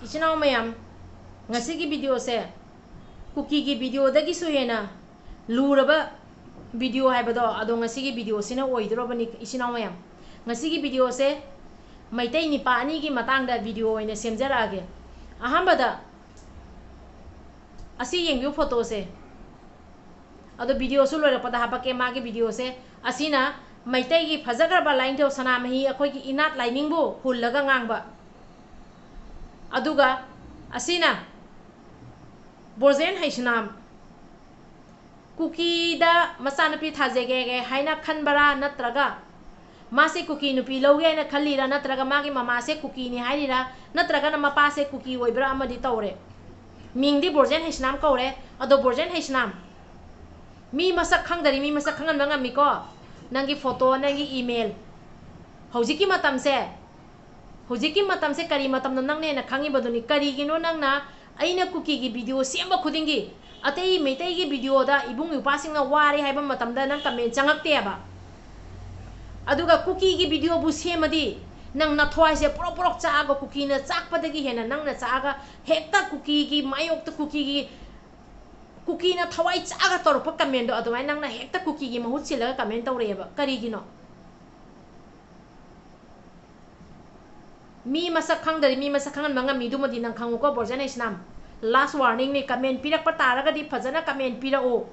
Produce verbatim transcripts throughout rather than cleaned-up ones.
ꯏꯆꯤꯟ ꯏꯅꯥꯎ ꯃꯌꯥꯝ, ꯉꯁꯤꯒꯤ videoꯁꯦ ꯀꯨꯀꯤꯒꯤ videoꯗꯒꯤꯁꯨ ꯍꯦꯟꯅ ꯂꯨꯔꯕ video ꯍꯥꯏꯕꯗꯣ ꯑꯗꯣ ꯉꯁꯤꯒꯤ videoꯁꯤꯅ ꯑꯣꯏꯗꯣꯔꯕꯅꯤ, ꯏꯆꯤꯟ ꯏꯅꯥꯎ ꯃꯌꯥꯝ꯫ ꯉꯁꯤꯒꯤ videoꯁꯦ ꯃꯩꯇꯩ ꯅꯤꯄꯥ ꯑꯅꯤꯒꯤ ꯃꯇꯥꯡꯗ video ꯑꯣꯏꯅ ꯁꯦꯝꯖꯔꯛꯑꯒꯦ꯫ ꯑꯍꯥꯟꯕꯗ ꯑꯁꯤ ꯌꯦꯡꯕꯤꯌꯨ, photoꯁꯦ꯫ ꯑꯗꯣ videoꯁꯨ ꯂꯣꯏꯔꯛꯄꯗ ꯍꯥꯄꯛꯀꯦ ꯃꯥꯒꯤ videoꯁꯦ꯫ ꯑꯁꯤꯅ ꯃꯩꯇꯩꯒꯤ ꯐꯖꯈ꯭ꯔꯕ ꯂꯥꯏꯅꯤꯡꯊꯧ ꯁꯅꯥꯃꯍꯤ, ꯑꯩꯈꯣꯏꯒꯤ ꯏꯅꯥꯠ ꯂꯥꯏꯅꯤꯡꯕꯨ ꯍꯨꯜꯂꯒ ꯉꯥꯡꯕ꯫ ꯑꯗꯨꯒ ꯑꯁꯤꯅ ꯕ꯭ꯔꯣꯖꯦꯟ ꯍꯩꯁꯅꯥꯝ꯫ ꯀꯨꯀꯤꯗ ꯃꯆꯥꯅꯨꯄꯤ ꯊꯥꯖꯒꯦ ꯍꯥꯏꯅ ꯈꯟꯕꯔꯥ, ꯅꯠꯇ꯭ꯔꯒ ꯃꯥꯁꯦ ꯀꯨꯀꯤ ꯅꯨꯄꯤ ꯂꯧꯒꯦ ꯍꯥꯏꯅ ꯈꯜꯂꯤꯔꯥ, ꯅꯠꯇ꯭ꯔꯒ ꯃꯥꯒꯤ ꯃꯃꯥꯁꯦ ꯀꯨꯀꯤꯅꯤ ꯍꯥꯏꯔꯤꯔꯥ, ꯅꯠꯇ꯭ꯔꯒꯅ ꯃꯄꯥꯁꯦ ꯀꯨꯀꯤ ꯑꯣꯏꯕ꯭ꯔꯥ ꯑꯃꯗꯤ ꯇꯧꯔꯦ꯫ ꯃꯤꯡꯗꯤ ꯕ꯭ꯔꯣꯖꯦꯟ ꯍꯩꯁꯅꯥꯝ ꯀꯧꯔꯦ꯫ ꯑꯗꯣ ꯕ꯭ꯔꯣꯖꯦꯟ ꯍꯩꯁꯅꯥꯝ, ꯃꯤ ꯃꯁꯛ ꯈꯪꯗꯔꯤ ꯃꯤ ꯃꯁꯛ ꯈꯪꯍꯟꯕ ꯉꯝꯃꯤꯀꯣ꯫ ꯅꯪꯒꯤ photo, ꯅꯪꯒꯤ email꯫ ꯍꯧꯖꯤꯛꯀꯤ ꯃꯇꯝꯁꯦ, ꯍꯧꯖꯤꯛꯀꯤ ꯃꯇꯝꯁꯦ ꯀꯔꯤ ꯃꯇꯝꯅꯣ ꯅꯪꯅ ꯍꯦꯟꯅ ꯈꯪꯉꯤꯕꯗꯨꯅꯤ꯫ ꯀꯔꯤꯒꯤꯅꯣ ꯅꯪꯅ ꯑꯩꯅ ꯀꯨꯀꯤꯒꯤ video ꯁꯦꯝꯕ ꯈꯨꯗꯤꯡꯒꯤ, ꯑꯇꯩ ꯃꯩꯇꯩꯒꯤ videoꯗ ꯏꯕꯨꯡ ꯏꯄ꯭ꯋꯥꯁꯤꯡꯅ ꯋꯥꯔꯦ ꯍꯥꯏꯕ ꯃꯇꯝꯗ ꯅꯪ comment ꯆꯪꯉꯛꯇꯦꯕ? ꯑꯗꯨꯒ ꯀꯨꯀꯤꯒꯤ videoꯕꯨ ꯁꯦꯝꯃꯗꯤ ꯅꯪ ꯅꯊ꯭ꯋꯥꯏꯁꯦ ꯄ꯭ꯔꯣꯛ ꯄ꯭ꯔꯣꯛ ꯆꯥꯛꯑꯒ, ꯀꯨꯀꯤꯅ ꯆꯥꯛꯄꯗꯒꯤ ꯍꯦꯟꯅ ꯅꯪꯅ ꯆꯥꯛꯑꯒ, ꯍꯦꯛꯇ ꯀꯨꯀꯤꯒꯤ ꯃꯥꯌꯣꯛꯇ, ꯀꯨꯀꯤꯒꯤ, ꯀꯨꯀꯤꯅ ꯊꯋꯥꯏ ꯆꯥꯛꯑꯒ ꯇꯧꯔꯛꯄ commentꯗꯣ ꯑꯗꯨꯃꯥꯏꯅ ꯅꯪꯅ ꯍꯦꯛꯇ ꯀꯨꯀꯤꯒꯤ ꯃꯍꯨꯠ ꯁꯤꯜꯂꯒ comment ꯇꯧꯔꯛꯑꯦꯕ꯫ ꯀꯔꯤꯒꯤꯅꯣ? ꯃꯤ ꯃꯁꯛ ꯈꯪꯗ꯭ꯔꯗꯤ ꯃꯤ ꯃꯁꯛ ꯈꯪꯍꯟꯕ ꯉꯝꯃꯤꯗꯨꯃꯗꯤ ꯅꯪ ꯈꯪꯉꯨꯀꯣ, ꯕ꯭ꯔꯣꯖꯦꯟ ꯍꯩꯁꯅꯥꯝ꯫ Last warningꯅꯤ, comment ꯄꯤꯔꯛꯄ ꯇꯥꯔꯒꯗꯤ ꯐꯖꯅ comment ꯄꯤꯔꯛꯎ꯫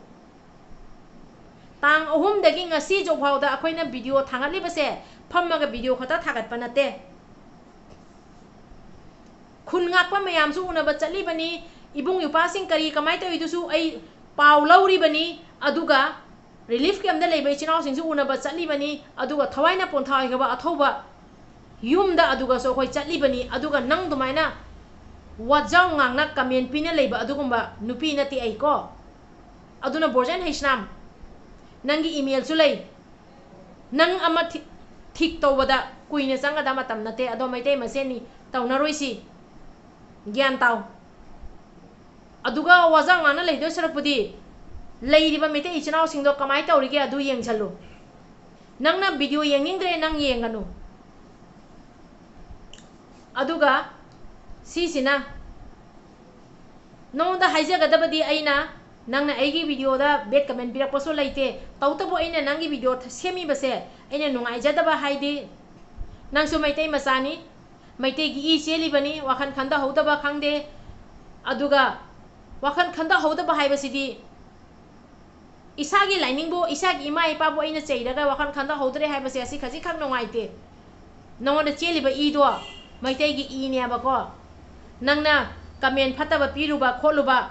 ꯇꯥꯡ ꯑꯍꯨꯝꯗꯒꯤ ꯉꯁꯤ ꯍꯧꯖꯤꯛ ꯐꯥꯎꯗ ꯑꯩꯈꯣꯏꯅ video ꯊꯥꯒꯠꯂꯤꯕꯁꯦ ꯐꯝꯃꯒ video ꯈꯛꯇ ꯊꯥꯒꯠꯄ ꯅꯠꯇꯦ꯫ ꯈꯨꯟ ꯉꯥꯛꯄ ꯃꯌꯥꯝꯁꯨ ꯎꯅꯕ ꯆꯠꯂꯤꯕꯅꯤ, ꯏꯕꯨꯡ ꯏꯄ꯭ꯋꯥꯁꯤꯡ ꯀꯔꯤ ꯀꯃꯥꯏꯅ ꯇꯧꯔꯤꯗꯨꯁꯨ ꯑꯩ ꯄꯥꯎ ꯂꯧꯔꯤꯕꯅꯤ, ꯑꯗꯨꯒ relief campꯇ ꯂꯩꯕ ꯏꯆꯤꯟ ꯏꯅꯥꯎꯁꯤꯡꯁꯨ ꯎꯅꯕ ꯆꯠꯂꯤꯕꯅꯤ, ꯑꯗꯨꯒ ꯊꯋꯥꯏꯅ ꯄꯣꯟꯊꯥ ꯑꯣꯏꯈ꯭ꯔꯕ ꯑꯊꯧꯕ ꯌꯨꯝꯗ ꯑꯗꯨꯒꯁꯨ ꯑꯩꯈꯣꯏ ꯆꯠꯂꯤꯕꯅꯤ꯫ ꯑꯗꯨꯒ ꯅꯪ ꯑꯗꯨꯃꯥꯏꯅ ꯋꯥꯖꯥꯎ ꯉꯥꯡꯅ comment ꯄꯤꯅ ꯂꯩꯕ ꯑꯗꯨꯒꯨꯝꯕ ꯅꯨꯄꯤ ꯅꯠꯇꯦ ꯑꯩ ꯀꯣ꯫ ꯑꯗꯨꯅ ꯕ꯭ꯔꯣꯖꯦꯟ ꯍꯩꯁꯅꯥꯝ, ꯅꯪꯒꯤ emailꯁꯨ ꯂꯩ, ꯅꯪ ꯑꯃ ꯊꯤ-, ꯊꯤꯛ ꯇꯧꯕꯗ ꯀꯨꯏꯅ ꯆꯪꯒꯗꯕ ꯃꯇꯝ ꯅꯠꯇꯦ꯫ ꯑꯗꯣ ꯃꯩꯇꯩ ꯃꯁꯦꯟꯅꯤ, ꯇꯧꯅꯔꯣꯏꯁꯤ, ꯒ꯭ꯌꯥꯟ ꯇꯥꯎ꯫ ꯑꯗꯨꯒ ꯋꯥꯖꯥꯎ ꯉꯥꯡꯅ ꯂꯩꯗꯣꯏ ꯁꯔꯨꯛꯄꯨꯗꯤ ꯂꯩꯔꯤꯕ ꯃꯩꯇꯩ ꯏꯆꯤꯟ ꯏꯅꯥꯎꯁꯤꯡꯗꯣ ꯀꯃꯥꯏꯅ ꯇꯧꯔꯤꯒꯦ ꯑꯗꯨ ꯌꯦꯡꯁꯜꯂꯨ꯫ ꯅꯪꯅ video ꯌꯦꯡꯅꯤꯡꯗ꯭ꯔꯦ, ꯅꯪ ꯌꯦꯡꯒꯅꯨ꯫ ꯑꯗꯨꯒ ꯁꯤꯁꯤꯅ ꯅꯉꯣꯟꯗ ꯍꯥꯏꯖꯒꯗꯕꯗꯤ ꯑꯩꯅ, ꯅꯪꯅ ꯑꯩꯒꯤ videoꯗ bad comment ꯄꯤꯔꯛꯄꯁꯨ ꯂꯩꯇꯦ꯫ ꯇꯧꯕꯇꯕꯨ ꯑꯩꯅ ꯅꯪꯒꯤ video ꯊ-, ꯁꯦꯝꯃꯤꯕꯁꯦ ꯑꯩꯅ ꯅꯨꯡꯉꯥꯏꯖꯗꯕ ꯍꯥꯏꯗꯤ, ꯅꯪꯁꯨ ꯃꯩꯇꯩ ꯃꯆꯥꯅꯤ, ꯃꯩꯇꯩꯒꯤ ꯏ ꯆꯦꯜꯂꯤꯕꯅꯤ, ꯋꯥꯈꯜ ꯈꯟꯊꯍꯧꯗꯕ ꯈꯪꯗꯦ꯫ ꯑꯗꯨꯒ ꯋꯥꯈꯜ ꯈꯟꯊꯍꯧꯗꯕ ꯍꯥꯏꯕꯁꯤꯗꯤ ꯏꯁꯥꯒꯤ ꯂꯥꯏꯅꯤꯡꯕꯨ, ꯏꯁꯥꯒꯤ ꯏꯃꯥ ꯏꯄꯥꯕꯨ ꯑꯩꯅ ꯆꯩꯔꯒ ꯋꯥꯈꯜ ꯈꯟꯊꯍꯧꯗ꯭ꯔꯦ ꯍꯥꯏꯕꯁꯦ ꯑꯁꯤ ꯈꯖꯤꯛꯈꯛ ꯅꯨꯡꯉꯥꯏꯇꯦ꯫ ꯅꯉꯣꯟꯗ ꯆꯦꯜꯂꯤꯕ ꯏꯗꯣ ꯃꯩꯇꯩꯒꯤ ꯏꯅꯦꯕꯀꯣ꯫ ꯅꯪꯅ comment ꯐꯠꯇꯕ ꯄꯤꯔꯨꯕ ꯈꯣꯠꯂꯨꯕ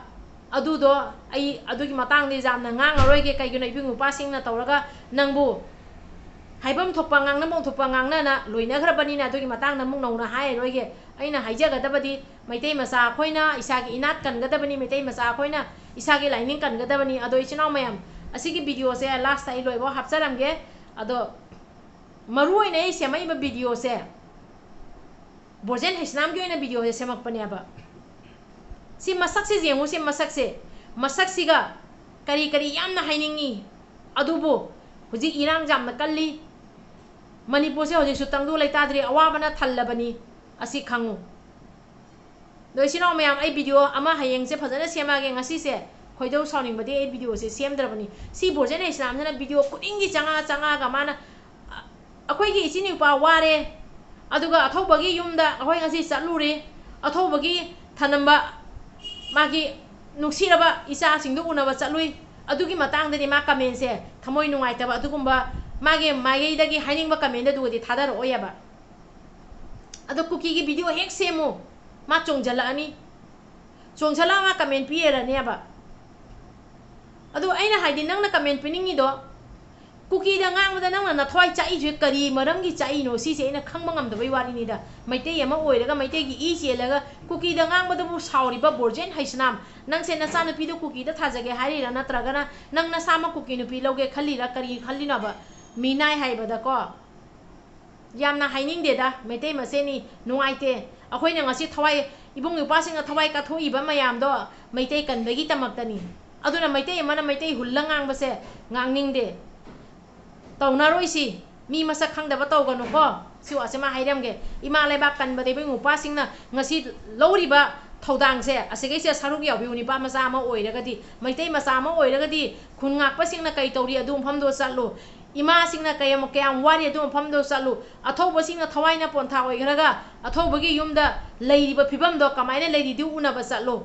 ꯑꯗꯨꯗꯣ ꯑꯩ ꯑꯗꯨꯒꯤ ꯃꯇꯥꯡꯗ ꯌꯥꯝꯅ ꯉꯥꯡꯉꯔꯣꯏꯒꯦ꯫ ꯀꯩꯒꯤꯅꯣ, ꯏꯕꯨꯡ ꯅꯨꯄꯥꯁꯤꯡꯅ ꯇꯧꯔꯒ ꯅꯪꯕꯨ ꯍꯥꯏꯐꯝ ꯊꯣꯛꯄ, ꯉꯥꯡꯅꯐꯝ ꯊꯣꯛꯄ ꯉꯥꯡꯅꯅ ꯂꯣꯏꯅꯈ꯭ꯔꯕꯅꯤꯅ ꯑꯗꯨꯒꯤ ꯃꯇꯥꯡꯗ ꯑꯃꯨꯛ ꯅꯧꯅ ꯍꯥꯏꯔꯔꯣꯏꯒꯦ꯫ ꯑꯩꯅ ꯍꯥꯏꯖꯒꯗꯕꯗꯤ ꯃꯩꯇꯩ ꯃꯆꯥ ꯑꯩꯈꯣꯏꯅ ꯏꯁꯥꯒꯤ ꯏꯅꯥꯠ ꯀꯟꯒꯗꯕꯅꯤ, ꯃꯩꯇꯩ ꯃꯆꯥ ꯑꯩꯈꯣꯏꯅ ꯏꯁꯥꯒꯤ ꯂꯥꯏꯅꯤꯡ ꯀꯟꯒꯗꯕꯅꯤ꯫ ꯑꯗꯣ ꯏꯆꯤꯟ ꯏꯅꯥꯎ ꯃꯌꯥꯝ, ꯑꯁꯤꯒꯤ videoꯁꯦ lastꯇ ꯑꯩ ꯂꯣꯏꯐꯥꯎ ꯍꯥꯞꯆꯔꯝꯒꯦ꯫ ꯑꯗꯣ ꯃꯔꯨ ꯑꯣꯏꯅ ꯑꯩ ꯁꯦꯝꯃꯛꯏꯕ videoꯁꯦ ꯕꯣꯔꯖꯦꯟ ꯍꯩꯁꯅꯥꯝꯒꯤ ꯑꯣꯏꯅ videoꯁꯦ ꯁꯦꯝꯃꯛꯄꯅꯦꯕ꯫ ꯁꯤ ꯃꯁꯛꯁꯦ ꯌꯦꯡꯉꯨ, ꯁꯤ ꯃꯁꯛꯁꯦ, ꯃꯁꯛꯁꯤꯒ ꯀꯔꯤ ꯀꯔꯤ ꯌꯥꯝꯅ ꯍꯥꯏꯅꯤꯡꯉꯤ꯫ ꯑꯗꯨꯕꯨ ꯍꯧꯖꯤꯛ ꯏꯔꯥꯡ ꯌꯥꯝꯅ ꯀꯜꯂꯤ꯫ ꯃꯅꯤꯄꯨꯔꯁꯦ ꯍꯧꯖꯤꯛꯁꯨ ꯇꯪꯗꯨ ꯂꯩꯇꯥꯗ꯭ꯔꯤ, ꯑꯋꯥꯕꯅ ꯊꯜꯂꯕꯅꯤ꯫ ꯑꯁꯤ ꯈꯪꯉꯨ꯫ ꯑꯗꯣ ꯏꯆꯤꯟ ꯏꯅꯥꯎ ꯃꯌꯥꯝ, ꯑꯩ video ꯑꯃ ꯍꯌꯦꯡꯁꯦ ꯐꯖꯅ ꯁꯦꯝꯃꯛꯑꯒꯦ꯫ ꯉꯁꯤꯁꯦ ꯈꯣꯏꯗꯧ ꯁꯥꯎꯅꯤꯡꯕꯗꯤ ꯑꯩ videoꯁꯦ ꯁꯦꯝꯗ꯭ꯔꯕꯅꯤ꯫ ꯁꯤ ꯕꯣꯔꯖꯦꯟ ꯍꯩꯁꯅꯥꯝꯁꯤꯅ video ꯈꯨꯗꯤꯡꯒꯤ ꯆꯪꯉꯛꯑ ꯆꯪꯉꯛꯑꯒ ꯃꯥꯅ, ꯑ-, ꯑꯩꯈꯣꯏꯒꯤ ꯏꯆꯤꯟ ꯏꯄꯥ ꯋꯥꯔꯦ, ꯑꯗꯨꯒ ꯑꯊꯧꯕꯒꯤ ꯌꯨꯝꯗ ꯑꯩꯈꯣꯏ ꯉꯁꯤ ꯆꯠꯂꯨꯔꯦ, ꯑꯊꯧꯕꯒꯤ ꯊꯅꯝꯕ ꯃꯥꯒꯤ ꯅꯨꯡꯁꯤꯔꯕ ꯏꯆꯥꯁꯤꯡꯗꯨ ꯎꯅꯕ ꯆꯠꯂꯨꯏ, ꯑꯗꯨꯒꯤ ꯃꯇꯥꯡꯗꯗꯤ ꯃꯥ commentꯁꯦ ꯊꯃꯣꯏ ꯅꯨꯡꯉꯥꯏꯇꯕ ꯑꯗꯨꯒꯨꯝꯕ ꯃꯥꯒꯤ ꯃꯥꯏꯀꯩꯗꯒꯤ ꯍꯥꯏꯅꯤꯡꯕ comment ꯑꯗꯨꯒꯗꯤ ꯊꯥꯗꯔꯛꯑꯣꯏꯑꯕ꯫ ꯑꯗꯣ ꯀꯨꯀꯤꯒꯤ video ꯍꯦꯛ ꯁꯦꯝꯃꯨ, ꯃꯥ ꯆꯣꯡꯖꯜꯂꯛꯑꯅꯤ꯫ ꯆꯣꯡꯖꯜꯂꯛꯑ ꯃꯥ comment ꯄꯤꯔꯅꯦꯕ꯫ ꯑꯗꯣ ꯑꯩꯅ ꯍꯥꯏꯗꯤ, ꯅꯪꯅ comment ꯄꯤꯅꯤꯡꯉꯤꯗꯣ, ꯀꯨꯀꯤꯗ ꯉꯥꯡꯕꯗ ꯅꯪꯅ ꯅꯊ꯭ꯋꯥꯏ ꯆꯥꯛꯏꯁꯦ ꯀꯔꯤ ꯃꯔꯝꯒꯤ ꯆꯥꯛꯏꯅꯣ? ꯁꯤꯁꯦ ꯑꯩꯅ ꯈꯪꯕ ꯉꯝꯗꯕꯩ ꯋꯥꯔꯤꯅꯤꯗ꯫ ꯃꯩꯇꯩ ꯑꯃ ꯑꯣꯏꯔꯒ, ꯃꯩꯇꯩꯒꯤ ꯏ ꯆꯦꯜꯂꯒ ꯀꯨꯀꯤꯗ ꯉꯥꯡꯕꯗꯕꯨ ꯁꯥꯎꯔꯤꯕ ꯕꯣꯔꯖꯦꯟ ꯍꯩꯁꯅꯥꯝ, ꯅꯪꯁꯦ ꯅꯆꯥꯅꯨꯄꯤꯗꯣ ꯀꯨꯀꯤꯗ ꯊꯥꯖꯒꯦ ꯍꯥꯏꯔꯤꯔꯥ, ꯅꯠꯇ꯭ꯔꯒꯅ ꯅꯪ ꯅꯁꯥꯃꯛ ꯀꯨꯀꯤ ꯅꯨꯄꯤ ꯂꯧꯒꯦ ꯈꯜꯂꯤꯔꯥ? ꯀꯔꯤ ꯈꯜꯂꯤꯅꯣꯕ? ꯃꯤꯅꯥꯏ ꯍꯥꯏꯕꯗꯀꯣ꯫ ꯌꯥꯝꯅ ꯍꯥꯏꯅꯤꯡꯗꯦꯗ, ꯃꯩꯇꯩ ꯃꯁꯦꯟꯅꯤ, ꯅꯨꯡꯉꯥꯏꯇꯦ꯫ ꯑꯩꯈꯣꯏꯅ ꯉꯁꯤ ꯊꯋꯥꯏ, ꯏꯕꯨꯡ ꯏꯄ꯭ꯋꯥꯁꯤꯡꯅ ꯊꯋꯥꯏ ꯀꯠꯊꯣꯛꯏꯕ ꯃꯌꯥꯝꯗꯣ ꯃꯩꯇꯩ ꯀꯟꯕꯒꯤꯗꯃꯛꯇꯅꯤ꯫ ꯑꯗꯨꯅ ꯃꯩꯇꯩ ꯑꯃꯅ ꯃꯩꯇꯩ ꯍꯨꯜꯂ ꯉꯥꯡꯕꯁꯦ ꯉꯥꯡꯅꯤꯡꯗꯦ꯫ ꯇꯧꯅꯔꯣꯏꯁꯤ, ꯃꯤ ꯃꯁꯛ ꯈꯪꯗꯕ ꯇꯧꯒꯅꯨꯀꯣ꯫ ꯁꯤ ꯋꯥꯁꯦ ꯃꯥ ꯍꯥꯏꯔꯝꯒꯦ꯫ ꯏꯃꯥ ꯂꯩꯕꯥꯛ ꯀꯟꯕꯗ ꯏꯕꯨꯡ ꯅꯨꯄꯥꯁꯤꯡꯅ ꯉꯁꯤ ꯂꯧꯔꯤꯕ ꯊꯧꯗꯥꯡꯁꯦ ꯑꯁꯤꯒꯩꯁꯤꯗ ꯁꯔꯨꯛ ꯌꯥꯎꯕꯤꯌꯨ꯫ ꯅꯨꯄꯥ ꯃꯆꯥ ꯑꯃ ꯑꯣꯏꯔꯒꯗꯤ, ꯃꯩꯇꯩ ꯃꯆꯥ ꯑꯃ ꯑꯣꯏꯔꯒꯗꯤ, ꯈꯨꯟ ꯉꯥꯛꯄꯁꯤꯡꯅ ꯀꯩ ꯇꯧꯔꯤ ꯑꯗꯨ ꯃꯐꯝꯗꯣ ꯆꯠꯂꯨ꯫ ꯏꯃꯥꯁꯤꯡꯅ ꯀꯌꯥꯝ, ꯀꯌꯥꯝ ꯋꯥꯔꯤ ꯑꯗꯨ ꯃꯐꯝꯗꯣ ꯆꯠꯂꯨ꯫ ꯑꯊꯧꯕꯁꯤꯡꯅ ꯊꯋꯥꯏꯅ ꯄꯣꯟꯊꯥ ꯑꯣꯏꯈ꯭ꯔꯒ ꯑꯊꯧꯕꯒꯤ ꯌꯨꯝꯗ ꯂꯩꯔꯤꯕ ꯐꯤꯕꯝꯗꯣ ꯀꯃꯥꯏꯅ ꯂꯩꯔꯤꯗꯨ ꯎꯅꯕ ꯆꯠꯂꯨ꯫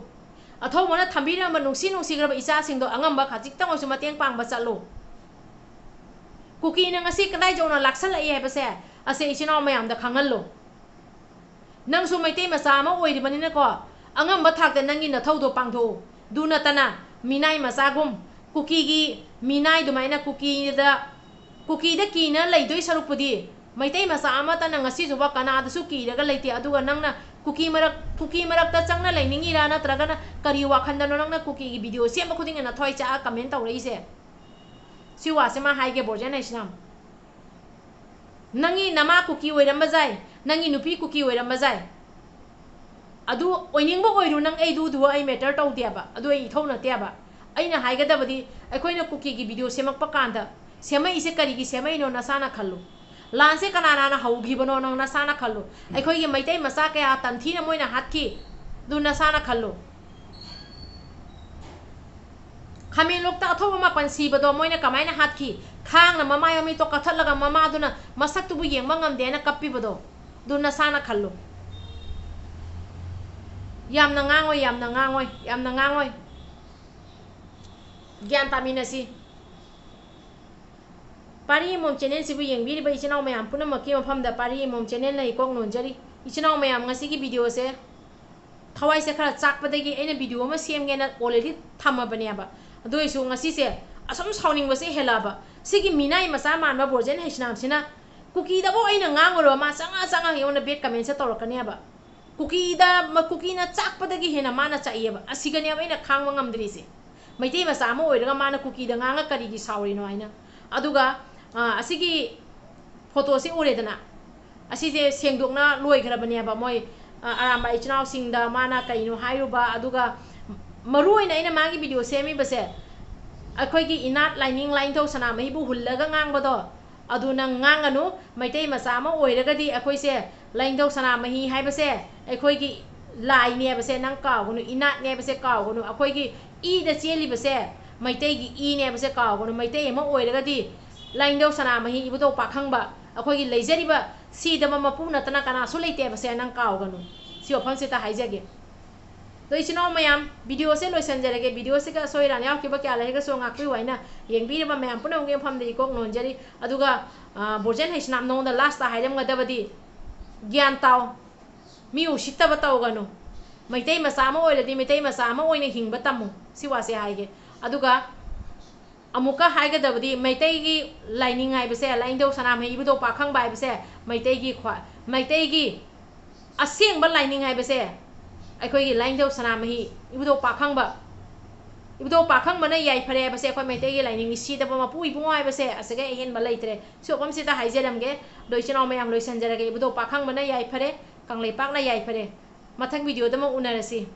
ꯑꯊꯧꯕꯅ ꯊꯝꯕꯤꯔꯝꯕ ꯅꯨꯡꯁꯤ ꯅꯨꯡꯁꯤꯈ꯭ꯔꯕ ꯏꯆꯥꯁꯤꯡꯗꯣ ꯑꯉꯝꯕ ꯈꯖꯤꯛꯇꯪ ꯑꯣꯏꯔꯁꯨ ꯃꯇꯦꯡ ꯄꯥꯡꯕ ꯆꯠꯂꯨ꯫ ꯀꯨꯀꯤꯅ ꯉꯁꯤ ꯀꯗꯥꯏ ꯌꯧꯅ ꯂꯥꯛꯁꯜꯂꯛꯏ ꯍꯥꯏꯕꯁꯦ ꯑꯁꯦ ꯏꯆꯤꯟ ꯏꯅꯥꯎ ꯃꯌꯥꯝꯗ ꯈꯪꯍꯜꯂꯨ꯫ ꯅꯪꯁꯨ ꯃꯩꯇꯩ ꯃꯆꯥ ꯑꯃ ꯑꯣꯏꯔꯤꯕꯅꯤꯅꯀꯣ, ꯑꯉꯝꯕ ꯊꯥꯛꯇ ꯅꯪꯒꯤ ꯅꯊꯧꯗꯣ ꯄꯥꯡꯊꯣꯛꯎ꯫ ꯑꯗꯨ ꯅꯠꯇꯅ ꯃꯤꯅꯥꯏ ꯃꯆꯥꯒꯨꯝ, ꯀꯨꯀꯤꯒꯤ ꯃꯤꯅꯥꯏ ꯑꯗꯨꯃꯥꯏꯅ ꯀꯨꯀꯤꯗ, ꯀꯨꯀꯤꯗ ꯀꯤꯅ ꯂꯩꯗꯣꯏ ꯁꯔꯨꯛꯄꯨꯗꯤ, ꯃꯩꯇꯩ ꯃꯆꯥ ꯑꯃꯠꯇꯅ ꯉꯁꯤꯁꯨꯕ ꯀꯅꯥꯗꯁꯨ ꯀꯤꯔꯒ ꯂꯩꯇꯦ꯫ ꯑꯗꯨꯒ ꯅꯪꯅ ꯀꯨꯀꯤ ꯃꯔꯛ, ꯀꯨꯀꯤ ꯃꯔꯛꯇ ꯆꯪꯅ ꯂꯩꯅꯤꯡꯉꯤꯔꯥ, ꯅꯠꯇ꯭ꯔꯒꯅ ꯀꯔꯤ ꯋꯥꯈꯟꯗꯅꯣ ꯅꯪꯅ ꯀꯨꯀꯤꯒꯤ video ꯁꯦꯝꯕ ꯈꯨꯗꯤꯡꯒꯤ ꯅꯊꯋꯥꯏ ꯆꯥꯛꯑ comment ꯇꯧꯔꯛꯏꯁꯦ? ꯁꯤ ꯋꯥꯁꯦ ꯃꯥ ꯍꯥꯏꯒꯦ, ꯕꯣꯔꯖꯦꯟ ꯍꯩꯁꯅꯥꯝ꯫ ꯅꯪꯒꯤ ꯅꯃꯥ ꯀꯨꯀꯤ ꯑꯣꯏꯔꯝꯕ ꯌꯥꯏ, ꯅꯪꯒꯤ ꯅꯨꯄꯤ ꯀꯨꯀꯤ ꯑꯣꯏꯔꯝꯕ ꯌꯥꯏ꯫ ꯑꯗꯨ ꯑꯣꯏꯅꯤꯡꯕ ꯑꯣꯏꯔꯨ ꯅꯪ, ꯑꯩꯗꯨ, ꯑꯗꯨ ꯑꯩ matter ꯇꯧꯗꯦꯕ, ꯑꯗꯨ ꯑꯩ ꯏꯊꯧ ꯅꯠꯇꯦꯕ꯫ ꯑꯩꯅ ꯍꯥꯏꯒꯗꯕꯗꯤ, ꯑꯩꯈꯣꯏꯅ ꯀꯨꯀꯤꯒꯤ video ꯁꯦꯝꯃꯛꯄ ꯀꯥꯟꯗ, ꯁꯦꯝꯃꯛꯏꯁꯦ ꯀꯔꯤꯒꯤ ꯁꯦꯝꯃꯛꯏꯅꯣ ꯅꯁꯥꯅ ꯈꯜꯂꯨ꯫ ꯂꯥꯟꯁꯦ ꯀꯅꯥ ꯀꯅꯥꯅ ꯍꯧꯈꯤꯕꯅꯣ ꯅꯪ ꯅꯁꯥꯅ ꯈꯜꯂꯨ꯫ ꯑꯩꯈꯣꯏꯒꯤ ꯃꯩꯇꯩ ꯃꯆꯥ ꯀꯌꯥ ꯇꯟꯊꯤꯅ ꯃꯣꯏꯅ ꯍꯥꯠꯈꯤ, ꯑꯗꯨ ꯅꯁꯥꯅ ꯈꯜꯂꯨ꯫ ꯈꯥꯃꯦꯟꯂꯣꯛꯇ ꯑꯊꯧꯕ ꯃꯥꯄꯟ ꯁꯤꯕꯗꯣ ꯃꯣꯏꯅ ꯀꯃꯥꯏꯅ ꯍꯥꯠꯈꯤ? ꯈꯥꯡꯅ ꯃꯃꯥꯏ ꯃꯃꯤꯠꯇꯣ ꯀꯛꯊꯠꯂꯒ ꯃꯃꯥꯗꯨꯅ ꯃꯁꯛꯇꯨꯕꯨ ꯌꯦꯡꯕ ꯉꯝꯗꯦꯅ ꯀꯞꯄꯤꯕꯗꯣ, ꯑꯗꯨ ꯅꯁꯥꯅ ꯈꯜꯂꯨ꯫ ꯌꯥꯝꯅ ꯉꯥꯡꯉꯣꯏ, ꯌꯥꯝꯅ ꯉꯥꯡꯉꯣꯏ, ꯌꯥꯝꯅ ꯉꯥꯡꯉꯣꯏ꯫ ꯒ꯭ꯌꯥꯟ ꯇꯥꯃꯤꯟꯅꯁꯤ꯫ ꯄꯥꯔꯤ ꯑꯃꯃꯝ channelꯁꯤꯕꯨ ꯌꯦꯡꯕꯤꯔꯤꯕ ꯏꯆꯤꯟ ꯏꯅꯥꯎ ꯃꯌꯥꯝ ꯄꯨꯝꯅꯃꯛꯀꯤ ꯃꯐꯝꯗ ꯄꯥꯔꯤ ꯑꯃꯃꯝ channelꯅ ꯏꯀꯣꯛ ꯅꯣꯟꯖꯔꯤ꯫ ꯏꯆꯤꯟ ꯏꯅꯥꯎ ꯃꯌꯥꯝ, ꯉꯁꯤꯒꯤ videoꯁꯦ ꯊꯋꯥꯏꯁꯦ ꯈꯔ ꯆꯥꯛꯄꯗꯒꯤ ꯑꯩꯅ video ꯑꯃ ꯁꯦꯝꯒꯦꯅ already ꯊꯝꯃꯕꯅꯦꯕ꯫ ꯑꯗꯨ ꯑꯣꯏꯁꯨ ꯉꯁꯤꯁꯦ ꯑꯁꯨꯝ ꯁꯥꯎꯅꯤꯡꯕꯁꯦ ꯍꯦꯜꯂꯛꯑꯕ꯫ ꯁꯤꯒꯤ ꯃꯤꯅꯥꯏ ꯃꯆꯥ ꯃꯥꯟꯕ ꯕꯣꯔꯖꯦꯟ ꯍꯩꯁꯅꯥꯝꯁꯤꯅ ꯀꯨꯀꯤꯗꯕꯨ ꯑꯩꯅ ꯉꯥꯡꯉꯨꯔꯕ ꯃꯥ ꯆꯪꯉ ꯆꯪꯉ ꯑꯩꯉꯣꯟꯗ bad commentꯁꯦ ꯇꯧꯔꯛꯀꯅꯦꯕ꯫ ꯀꯨꯀꯤꯗ, ꯃ-, ꯀꯨꯀꯤꯅ ꯆꯥꯛꯄꯗꯒꯤ ꯍꯦꯟꯅ ꯃꯥꯅ ꯆꯥꯛꯏꯑꯕ꯫ ꯑꯁꯤꯒꯅꯦꯕ ꯑꯩꯅ ꯈꯥꯡꯕ ꯉꯝꯗ꯭ꯔꯤꯁꯦ꯫ ꯃꯩꯇꯩ ꯃꯆꯥ ꯑꯃ ꯑꯣꯏꯔꯒ ꯃꯥꯅ ꯀꯨꯀꯤꯗ ꯉꯥꯡꯉ ꯀꯔꯤꯒꯤ ꯁꯥꯎꯔꯤꯅꯣ ꯍꯥꯏꯅ꯫ ꯑꯗꯨꯒ, ꯑ, ꯑꯁꯤꯒꯤ photoꯁꯦ ꯎꯔꯦꯗꯅ, ꯑꯁꯤꯁꯦ ꯁꯦꯡꯗꯣꯛꯅ ꯂꯣꯏꯈ꯭ꯔꯕꯅꯦꯕ꯫ ꯃꯣꯏ, ꯑ, ꯑꯔꯥꯝꯕꯥꯏ ꯏꯆꯤꯟ ꯏꯅꯥꯎꯁꯤꯡꯗ ꯃꯥꯅ ꯀꯩꯅꯣ ꯍꯥꯏꯔꯨꯕ, ꯑꯗꯨꯒ ꯃꯔꯨ ꯑꯣꯏꯅ ꯑꯩꯅ ꯃꯥꯒꯤ video ꯁꯦꯝꯃꯤꯕꯁꯦ, ꯑꯩꯈꯣꯏꯒꯤ ꯏꯅꯥꯠ ꯂꯥꯏꯅꯤꯡ ꯂꯥꯏꯅꯤꯡꯊꯧ ꯁꯅꯥꯃꯍꯤꯕꯨ ꯍꯨꯜꯂꯒ ꯉꯥꯡꯕꯗꯣ, ꯑꯗꯨ ꯅꯪ ꯉꯥꯡꯒꯅꯨ꯫ ꯃꯩꯇꯩ ꯃꯆꯥ ꯑꯃ ꯑꯣꯏꯔꯒꯗꯤ ꯑꯩꯈꯣꯏꯁꯦ ꯂꯥꯏꯅꯤꯡꯊꯧ ꯁꯅꯥꯃꯍꯤ ꯍꯥꯏꯕꯁꯦ ꯑꯩꯈꯣꯏꯒꯤ ꯂꯥꯏꯅꯦꯕꯁꯦ ꯅꯪ ꯀꯥꯎꯒꯅꯨ, ꯏꯅꯥꯠꯅꯦꯕꯁꯦ ꯀꯥꯎꯒꯅꯨ꯫ ꯑꯩꯈꯣꯏꯒꯤ ꯏꯗ ꯆꯦꯜꯂꯤꯕꯁꯦ ꯃꯩꯇꯩꯒꯤ ꯏꯅꯦꯕꯁꯦ ꯀꯥꯎꯒꯅꯨ꯫ ꯃꯩꯇꯩ ꯑꯃ ꯑꯣꯏꯔꯒꯗꯤ ꯂꯥꯏꯅꯤꯡꯊꯧ ꯁꯅꯥꯃꯍꯤ ꯏꯕꯨꯙꯧ ꯄꯥꯈꯪꯕ ꯑꯩꯈꯣꯏꯒꯤ ꯂꯩꯖꯔꯤꯕ ꯁꯤꯗꯕ ꯃꯄꯨ ꯅꯠꯇꯅ ꯀꯅꯥꯁꯨ ꯂꯩꯇꯦꯕꯁꯦ ꯅꯪ ꯀꯥꯎꯒꯅꯨ꯫ ꯁꯤ ꯋꯥꯐꯝꯁꯤꯗ ꯍꯥꯏꯖꯒꯦ꯫ ꯑꯗꯣ ꯏꯆꯤꯟ ꯏꯅꯥꯎ ꯃꯌꯥꯝ, videoꯁꯦ ꯂꯣꯏꯁꯤꯟꯖꯔꯒꯦ꯫ Videoꯁꯤꯒ ꯑꯁꯣꯏ ꯑꯔꯥꯟ ꯌꯥꯎꯈꯤꯕ ꯀꯌꯥ ꯂꯩꯔꯒꯁꯨ ꯉꯥꯛꯄꯤꯌꯨ ꯍꯥꯏꯅ ꯌꯦꯡꯕꯤꯔꯤꯕ ꯃꯌꯥꯝ ꯄꯨꯝꯅꯃꯛꯀꯤ ꯃꯐꯝꯗ ꯏꯀꯣꯛ ꯅꯣꯟꯖꯔꯤ꯫ ꯑꯗꯨꯒ ꯕꯣꯔꯖꯦꯟ ꯍꯩꯁꯅꯥꯝ, ꯅꯉꯣꯟꯗ lastꯇ ꯍꯥꯏꯔꯝꯒꯗꯕꯗꯤ, ꯒ꯭ꯌꯥꯟ ꯇꯥꯎ, ꯃꯤ ꯎꯁꯤꯠꯇꯕ ꯇꯧꯒꯅꯨ꯫ ꯃꯩꯇꯩ ꯃꯆꯥ ꯑꯃ ꯑꯣꯏꯔꯗꯤ ꯃꯩꯇꯩ ꯃꯆꯥ ꯑꯃ ꯑꯣꯏꯅ ꯍꯤꯡꯕ ꯇꯝꯃꯨ꯫ ꯁꯤ ꯋꯥꯁꯦ ꯍꯥꯏꯒꯦ꯫ ꯑꯗꯨꯒ ꯑꯃꯨꯛꯀ ꯍꯥꯏꯒꯗꯕꯗꯤ, ꯃꯩꯇꯩꯒꯤ ꯂꯥꯏꯅꯤꯡ ꯍꯥꯏꯕꯁꯦ, ꯂꯥꯏꯅꯤꯡꯊꯧ ꯁꯅꯥꯃꯍꯤ ꯏꯕꯨꯙꯧ ꯄꯥꯈꯪꯕ ꯍꯥꯏꯕꯁꯦ ꯃꯩꯇꯩꯒꯤ ꯈ꯭ꯋꯥꯏ, ꯃꯩꯇꯩꯒꯤ ꯑꯁꯦꯡꯕ ꯂꯥꯏꯅꯤꯡ ꯍꯥꯏꯕꯁꯦ ꯑꯩꯈꯣꯏꯒꯤ ꯂꯥꯏꯅꯤꯡꯊꯧ ꯁꯅꯥꯃꯍꯤ ꯏꯕꯨꯙꯧ ꯄꯥꯈꯪꯕ, ꯏꯕꯨꯙꯧ ꯄꯥꯈꯪꯕꯅ ꯌꯥꯏꯐꯔꯦ ꯍꯥꯏꯕꯁꯦ ꯑꯩꯈꯣꯏ ꯃꯩꯇꯩꯒꯤ ꯂꯥꯏꯅꯤꯡꯅꯤ꯫ ꯁꯤꯗꯕ ꯃꯄꯨ ꯏꯕꯨꯡꯉꯣ ꯍꯥꯏꯕꯁꯦ ꯑꯁꯤꯒ ꯑꯍꯦꯟꯕ ꯂꯩꯇ꯭ꯔꯦ꯫ ꯁꯤ ꯋꯥꯐꯝꯁꯤꯗ ꯍꯥꯏꯖꯔꯝꯒꯦ꯫ ꯑꯗꯣ ꯏꯆꯤꯟ ꯏꯅꯥꯎ ꯃꯌꯥꯝ, ꯂꯣꯏꯁꯤꯟꯖꯔꯒꯦ꯫ ꯏꯕꯨꯙꯧ ꯄꯥꯈꯪꯕꯅ ꯌꯥꯏꯐꯔꯦ, ꯀꯪꯂꯩꯄꯥꯛꯅ ꯌꯥꯏꯐꯔꯦ꯫ ꯃꯊꯪ videoꯗ ꯑꯃꯨꯛ ꯎꯅꯔꯁꯤ꯫